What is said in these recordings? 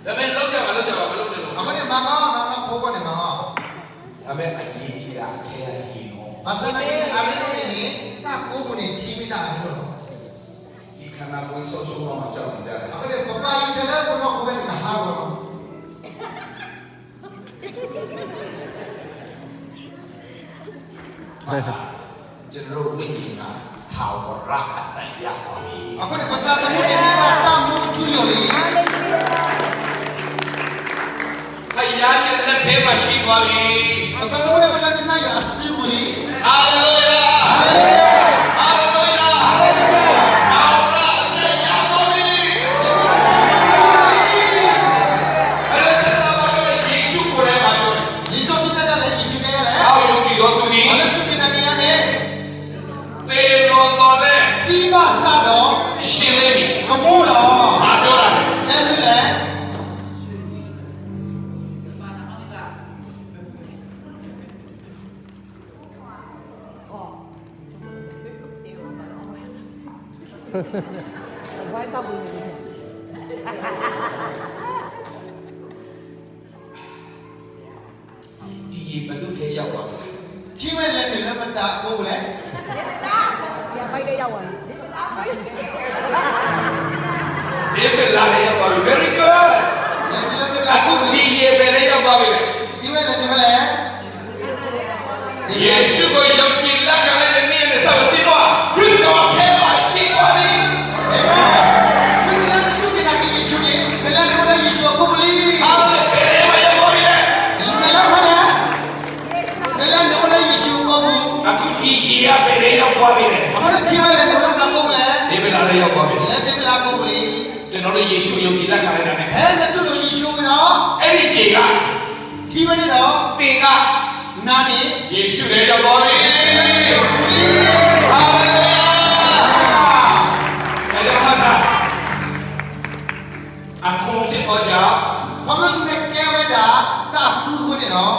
ဒါပေမဲ့ လုပ်ကြပါ လုပ်ကြပါ မလုပ်နဲ့လို့ အဃိန့ၣ် မၤဃီ နီၢ်နီၢ်ခိဂီၢ်န့ၣ်မၤဃီ ဒါပေမဲ့ အရေးကြီးတာ အထဲအရေးနော် ဘၣ်ဆၣ်သနာ်က့န့ၣ် အါန့ၢ်န့ၣ်န့ၣ် တၢ်ကိးပူၤန့ၣ် ထံမ့ၢ်တၢ်အါန့ၢ်လီၤ ဒီခန္ဓာကိုယ်ဆုံးရှုံးတော့မှကြောက်နေကြတယ် အဃိန့ၣ် ပပၢ်အံၤတဲလၢပနီၢ်ခိဝဲန့ၣ် ကဟးဂီၤလီၤ ကျွန်တော်တို့ဝိညာဉ်က ထာဝရအသက်ရသွားပြီ အဃိန့ၣ် ပသးသမူန့ၣ် မ့ၢ်ဘၣ်တၢ်မူအထူအယိာ်လံ ဘုရားရဲ့လက်ထဲမှာရှိသွားပြီ ပသးသမူန့ၣ် အိၣ်လၢကစၢ်ယွၤအစုပူၤလံ Hallelujah Hallelujah Hallelujah Hallelujah ထာဝရအသက်ရသွားပြီ အဲ့တော့ ကျမ်းစာမှာပြောတယ် ယေရှုကိုယ်တိုင်မှာပြောတယ် လံာ်စီဆှံတဲဒ်လဲၣ် ယ့ၣ်ၡူးတဲဒ်လဲၣ် ငါ့ကိုယုံကြည်သောသူသည် ပှၤလၢစူၢ်က့ၤနာ်က့ၤယၤန့ၣ် သေလွန်သော်လည်း သံဘၣ်ဆၣ်ဒီး ရှင်လိမ့်မည် ကမူလီၤ ငါပြောတာ တဲမနုၤလဲၣ် ဒီရေဘယ်သူ့ထဲရောက်သွားပြီလဲ ထံဝဲလဲၤနုာ်လၢပတၢ်အကိပူၤလဲၣ် ဆရာဘိုက်ထဲရောက်သွားပြီ ဒီပလၢ်ထဲရောက်သွားပြီ very good လဲၤနုာ်လၢပတၢ်အကိပူၤ ဒီရေဘယ်ထဲရောက်သွားပြီလဲ ထံဝဲလဲၤနုာ်ဖဲလဲၣ် ယေရှုကိုယုံကြည်လက်ခံလိုက်တဲ့နေ့ရက်နဲ့စပြီး သင်တို့ဟာခရစ်တော်ထဲမှာရှိသွားပြီ။ အာမင်။ မ့ၢ်နစူၢ်က့ၤနာ်က့ၤယ့ၣ်ၡူးန့ၣ် နလဲၤနုာ်လၢယ့ၣ်ၡူးအကိပူၤလံ. Hallelujah. ဘယ်ထဲမှာရောက်သွားပြီလဲ? နလဲၤဖဲလဲၣ်. နလဲၤနုာ်လၢယ့ၣ်ၡူးအကိပူၤ. အခုဒီရေကဘယ်ထဲရောက်သွားပြီလဲ? အဃိန့ၣ်ထံဝဲလဲၤနုာ်လၢပတၢ်ကိပူၤလဲၣ်. ဒီပလၢ်ထဲရောက်သွားပြီ. လၢဒီပလၢ်အကိပူၤလံ. ကျွန်တော်တို့ယေရှုကိုယုံကြည်လက်ခံလိုက်တာနဲ့ ဖဲနတူၢ်လိာ်ယ့ၣ်ၡူးဝံၤဒီး အဲ့ဒီရေက ထံဝဲန့ၣ်ဒီး သင်က နၤန့ၣ် ယေရှုထဲရောက်သွားပြီ. ယေရှုအပူၤလံ. Hallelujah. ဒါကြောင့် အခွန်ဖြစ်သောကြောင့် ခီဖျိနကဲဝဲဒၣ် တၢ်အကုအဃိန့ၣ်ဒီး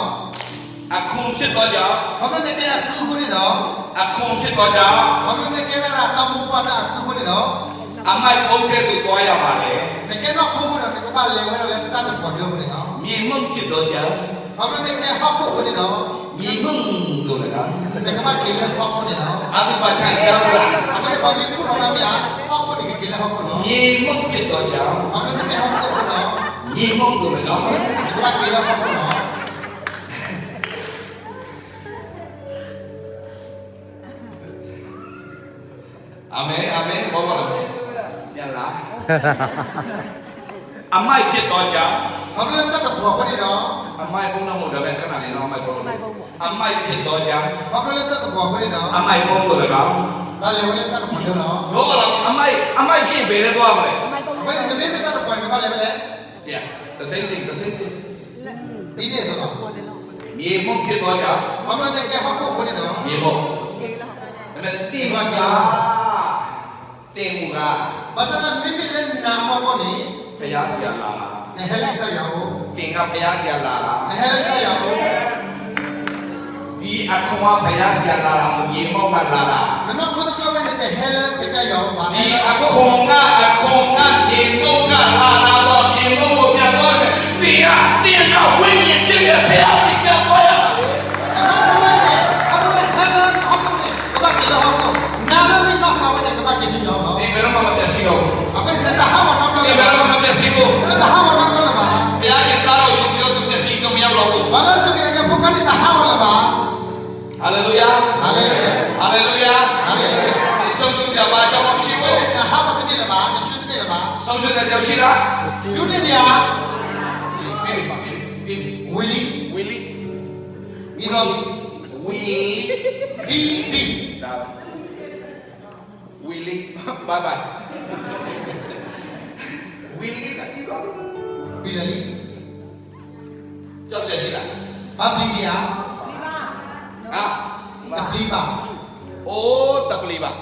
အခွန်ဖြစ်သောကြောင့် ခီဖျိနကဲအကုအဃိန့ၣ်ဒီး အခွန်ဖြစ်သောကြောင့် ခီဖျိနကဲဒၣ်တၢ်မိၢ်ပှၢ်တၢ်အကုအဃိန့ၣ်ဒီး အမှိုက်ပုံထဲသို့သွားရပါတယ်. နကဲနီၢ်ခိအဃိဒီး နကဘၣ်လဲၤဝဲဒၣ်လၢတၢ်တပီၤဒၢအဃိန့ၣ်လီၤ. မြေမှုန့်ဖြစ်သောကြောင့် ခီဖျိနကဲဟီၣ်ခိၣ်အဃိန့ၣ်ဒီး မြေမှုန့်သို့လည်းကောင်း နကဘၣ်က့ၤလၢဟီၣ်ခိၣ်န့ၣ်လီၤ. အဘိဓမ္မာကျမ်းက အဃိန့ၣ်ပှၤမ့ၢ်ခိၣ်လီၤတၢ်မ့ၢ်ဧါ ဟီၣ်ခိၣ်န့ၣ်ကက့ၤလၢဟီၣ်ခိၣ်လီၤ. မြေမှုန့်ဖြစ်သောကြောင့် ခီဖျိနမ့ၢ်ဟီၣ်ခိၣ်အဃိဒီး မြေမှုန့်သို့လည်းကောင်း နကဘၣ်က့ၤလၢဟီၣ်ခိၣ်လီၤ. အာမင် အာမင် ဘီဘီလၢ ပြန်လာ အမှိုက်ဖြစ်သောကြောင့် ခီဖျိလၢတၢ်တပီၤအဃိန့ၣ်ဒီး အမှိုက်ပုံတော့မဟုတ်တော့ပဲ ခဏလေးနော် အမှိုက်ပုံတော့ အမှိုက်ဖြစ်သောကြောင့် ခီဖျိလၢတၢ်တပီၤအဃိန့ၣ်ဒီး အမှိုက်ပုံသို့လည်းကောင်း ဘၣ်လဲၤဝဲလၢတၢ်တပီၤဒၢလီၤ. ဒီးအမှိုက် အမှိုက်ဖြစ်ရင်ဘယ်ထဲသွားမလဲ? အဃိန့ၣ် နမ့ၢ်မ့ၢ်တၢ်တပီၤန့ၣ် နဘၣ်လဲၤဖဲလဲၣ်. Yeah, the same thing, the same thing. ဒ်န့ၣ်အသိးလီၤ. မြေမှုန့်ဖြစ်သောကြောင့် ခီဖျိနကဲဟီၣ်ခိၣ်အဃိန့ၣ်ဒီး မြေမှုန့် ဒါပေမဲ့ သင်မူက သင်မူက ဘၣ်ဆၣ်သနာ်က့ မ့မ့ၢ်လၢနၤအဖီခိၣ်န့ၣ် ဘုရားဆီလာတာ နဟဲလၢကစၢ်ယွၤအအိၣ် သင်က ဘုရားဆီလာတာ နဟဲလၢကစၢ်ယွၤအအိၣ် ဒီအခွန်က ဘုရားဆီလာတာမဟုတ် မြေမှုန့်ကလာတာ နနီၢ်ခိတကျီၢ်ဖဲန့ၣ် တဟဲလၢကစၢ်ယွၤအအိၣ်ဘၣ် ဒီအခွန်က အခွန်က မြေမှုန့်ကလာတာတော့ မြေမှုန့်ကိုပြန်သွားမယ် သင်က သင်က ဝိညာဉ်ဖြစ်တဲ့ ဘုရားဆီပြန်သွားရမယ် နနီၢ်ခိဝဲန့ၣ် အဝဲဟဲလၢဟီၣ်ခိၣ်န့ၣ် ကဘၣ်က့ၤလၢဟီၣ်ခိၣ်, နၤလၢနနီၢ်သးဝဲန့ၣ် ကဘၣ်က့ၤဆူညါလီၤ. သင်ဘယ်တော့မှ မပျက်စီးတော့ဘူး. အဃိန့ၣ် နတဟးဂီၤနီတဘျီလၢၤဘၣ်. သင်ဘယ်တော့မှ မပျက်စီးဘူး. နတဟးဂီၤနီတဘျီလၢၤဘၣ်. ဘုရားရဲ့သားတော် ယုံကြည်သောသူ ပျက်စီးခြင်း မရောက်တော့ဘူး. ပှၤလၢစူၢ်က့ၤနာ်က့ၤဖိခွါန့ၣ် တဟးဂီၤလၢၤဘၣ်. Hallelujah. Hallelujah. Hallelujah. Hallelujah. ဆုံးရှုံးစရာ ဘာကြောင့်မှ မရှိဘူး. နဟးဂီၤတန့ၢ်လၢၤဘၣ်, နဆူတန့ၢ်လၢၤဘၣ်. ဆုံးရှုံးစရာ ရှိလား. ဆူန့ၢ်နၤဧါ. ပြီးပြီ,ပြီးပြီ,ပြီးပြီ. ဝံၤလံ. ဝံၤလံ. ပြီးသွားပြီ. ဝံၤလံ. ပြီးပြီ. ဒါပဲ. ဝံၤလံ, bye bye. ဝံၤလံ, ပြီးသွားပြီ. ဝံၤလံ. ကြောက်စရာရှိလား. ဘၣ်ပျံၤဒံးဧါ. ဟါ. တပျံၤဘၣ်. အိၣ်, တပျံၤဘၣ်.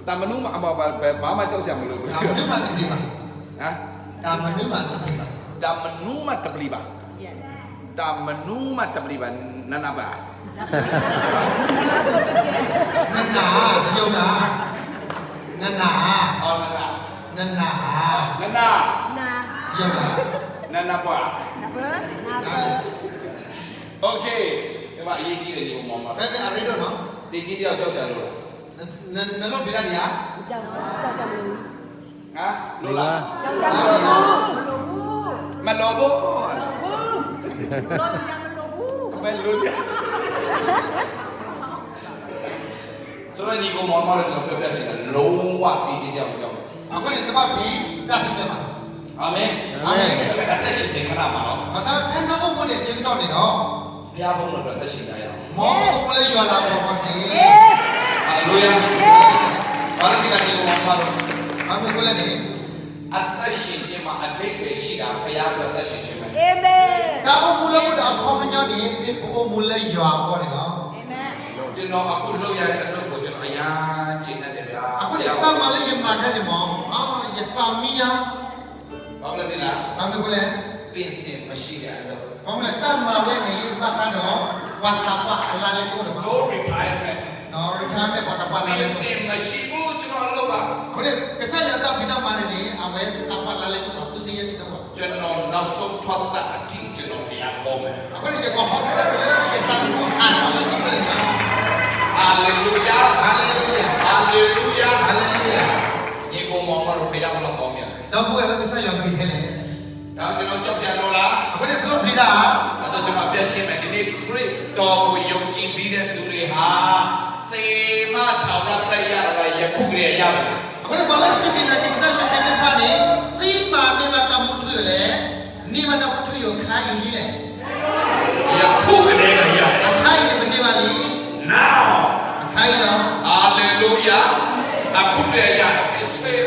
တၢ်မနုၤမး, ဘာမှ ကြောက်စရာမလိုဘူး. တၢ်မနုၤမးတပျံၤဘၣ်. ဟါ. တၢ်မနုၤမးတပျံၤဘၣ်. တၢ်မနုၤမးတပျံၤဘၣ်. တၢ်မနုၤမးတပျံၤဘၣ်, နနာ်ဘၣ်. နနာ်, ယုံနာ်, နနာ်, နနာ်, နနာ်, နနာ်, နနာ်, ယမၤ နနပှၤ နပှၤ OK မ့ၢ်ဘၣ် အရေးကြီးတယ် ညီအစ်ကိုမောင်မတော် ဖဲန့ၣ်အရ့ဒိၣ်နီၤ သင်တယောက်ကြောက်စရာလိုလား န နလိၣ်ဘျံးတၢ်ဒံးဧါ ကြောက်စရာမလိုဘူး ဟါ လိၣ်လၢ ကြောက်စရာမလိုဘူး မလိုဘူး မလိုဘူး မလိုဘူး မလိုစရာမလိုဘူး မလိုစရာ ဆိုတော့ညီအစ်ကိုမောင်မတော် ကျွန်တော်ပြောပြချင်တာ လုံးဝသင်တယောက်ကြောက် အဃိန့ၣ် တဘၣ်ပျံၤတၢ်သံလၢၤဘၣ် အာမင် အာမင် အသက်ရှင်ခြင်းခဏမှာတော့ ဘၣ်ဆၣ်ဖဲနအိၣ်မူဒံးအဆၢကတီၢ်န့ၣ်ဒီး ဘုရားဘုန်းတော်အတွက် အသက်ရှင်ကြရအောင် မ်ပအိၣ်မူလၢယွၤလၤကပီၤအဂီၢ်တက့ၢ် ဟာလေလုယာ ဘာလို့ဒီကနေ့ကိုမတော် ဘာဖြစ်လို့လဲန့ၣ် အသက်ရှင်ခြင်းမှာ အဓိပ္ပာယ်ရှိတာ ဘုရားအတွက် အသက်ရှင်ခြင်းပဲ တၢ်အိၣ်မူလၢအိၣ်ဒီးအခီပညီန့ၣ် မ့ၢ်ပအိၣ်မူလၢယွၤအဂီၢ်န့ၣ်လီၤ ကျွန်တော်အခုလုပ်ရတဲ့အလုပ်ကို ကျွန်တော်အရမ်းကျေနပ်တယ်ဗျာ အဃိန့ၣ် တၢ်မၤလၢယမၤခဲန့ၣ်မ့ၢ် ယသးမံယါ ဘာဖြစ်လို့လဲသိလား ဘာဖြစ်လို့လဲ ပင်စင်မရှိတဲ့အလုပ် ဘာဖြစ်လို့လဲ တၢ်မၤဝဲန့ၣ် ဘၣ်ဃးဒီး ပှၤသးပှၢ်အလါလဲတအိၣ်လၢၤဘၣ် No retirement retirement ပှၤသးပှၢ်လါလဲတအိၣ် ပင်စင်မရှိဘူး ကျွန်တော်အလုပ်ပါ အဃိန့ၣ် ကစၢ်ယွၤတၢ်ဖံးတၢ်မၤန့ၣ်န့ၣ် အဝဲသးပှၢ်လါလဲတအိၣ်ဘၣ် ဃုဆံယဲၢ်နံၣ်တအိၣ်ဘၣ် ကျွန်တော်နောက်ဆုံးထွက်သတ်အထိ ကျွန်တော်တရားဟောမယ် အဃိန့ၣ် ယကဟီၣ်ခိၣ်တၢ်ကလၢယသးသမူဟးထီၣ်လၢခံကတၢၢ်န့ၣ်လီၤ ဟာလေလုယာ ဟာလေလုယာ ဟာလေလုယာ ညီအစ်ကိုမောင်မတော် ဘုရားဘယ်လောက်ကောင်းမြတ်လဲ ဒီပုၢ်ဝဲၢ်ကစၢ်ယွၤမံၤထဲလဲၣ် ဒါကိုကျွန်တော်ကြောက်စရာလိုလား အဃိန့ၣ် ပလိၣ်ဘျံးတၢ်ဧါ ဒါဆိုကျွန်တော်အပြတ်ရှင်းမယ် ဒီနေ့ခရစ်တော်ကိုယုံကြည်ပြီးတဲ့သူတွေဟာ သေမှထာဝရအသက်ရတာ ယခုကတည်းကရပြီလား အဃိန့ၣ် ပှၤလၢစူၢ်က့ၤနာ်က့ၤကစၢ်ယ့ၣ်ၡူးခရံာ်သ့ၣ်တဖၣ်န့ၣ် သံမၤန့ၢ်ဘၣ်တၢ်မူထူယိာ်လဲၣ် န့ၢ်ဘၣ်တၢ်မူထူယိာ်ခါအံၤလံလဲၣ် ယခုကတည်းကရပြီ အခါအံၤန့ၣ် ပန့ၢ်ဘၣ်လံ Now အခါအံၤလီၤ Hallelujah အခုတည်းကရပြီ It's fair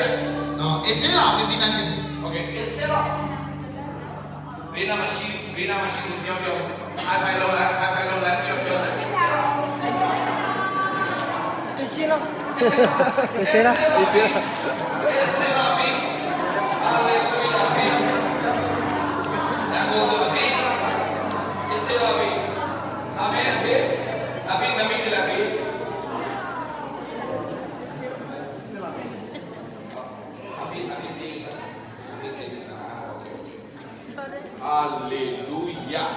အ့ၣ်စ့လီၤ မ့ၢ်သ့ၣ်ညါက့ၤန့ၣ် Okay, it's fair လီၤ ရင်းနာမရှိဘူး ရင်းနာမရှိဘူး ပြောပြော high five လုပ်လိုက် high five လုပ်လိုက် ပြောပြော အ့ၣ်စ့လီၤ အ့ၣ်စ့လီၤ အ့ၣ်စ့လီၤ Hallelujah တန်ဖိုးသူအဖံ အ့ၣ်စ့လီၤဖံ Amen အဖံ အဖံနမံၤကလၢဖံ အဖံ အဖံ say you something. အဖံ say you something. Okay, okay. Hallelujah.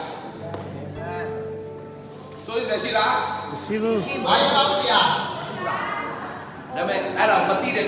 ဆိုရင်ရှိလားရှိဘူးဘာယူလာလို့ပြဒါပေမဲ့အဲ့တော့မသိတဲ့